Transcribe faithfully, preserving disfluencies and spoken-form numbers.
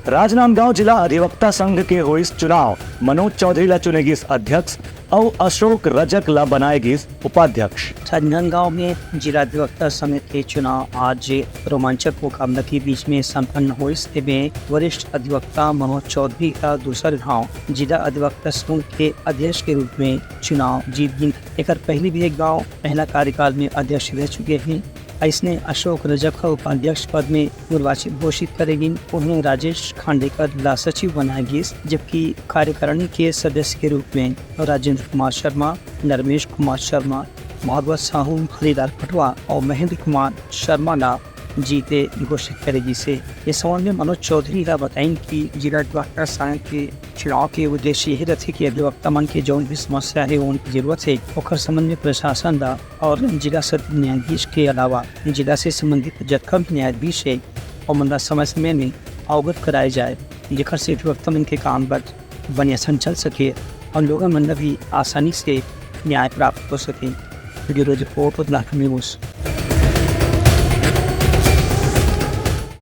राजनांदगांव जिला अधिवक्ता संघ के होइस चुनाव, मनोज चौधरी ला चुने गिस अध्यक्ष अउ अशोक रजक ला बनाए गिस उपाध्यक्ष। राजनांदगांव में जिला अधिवक्ता संघ के चुनाव आज रोमांचक मुकाबला के बीच में संपन्न होइस। एमे वरिष्ठ अधिवक्ता मनोज चौधरी का दूसर घाव जिला अधिवक्ता संघ के अध्यक्ष के रूप में चुनाव जीत गिन। एकर पहले भी एक घाव पहला कार्यकाल में अध्यक्ष रह चुके हैं। अइसने अशोक रजक ह उपाध्यक्ष पद में निर्वाचित घोषित करे गिन। उन्हें राजेश खांडेकर ला सचिव बनाया गिस, जबकि कार्यकारिणी के सदस्य के रूप में राजेंद्र कुमार शर्मा, नरमेश कुमार शर्मा, भागवत साहू, हरिलाल पटवा और महेंद्र कुमार शर्मा ला जीते घोषित करे गिस हे। ये संबंध में मनोज चौधरी ला बताइन कि जिला अधिवक्ता संघ के चुनाव के उद्देश्य यही रहथे कि अधिवक्ता मन के जौन भी समस्या हे, उनकी जरूरत हे, ओकर संबंध में प्रशासन ला और जिला सत्र न्यायाधीश के अलावा जिला से संबंधित जतका भी न्यायाधीश हे, ओमन ला समय-समय में अवगत कराए जाए, जेकर से अधिवक्ता मन के काम बर बने असन चल सके और लोगन मन ला भी आसानी से न्याय प्राप्त हो सके। ब्यूरो रिपोर्ट, उदलाखंड न्यूज।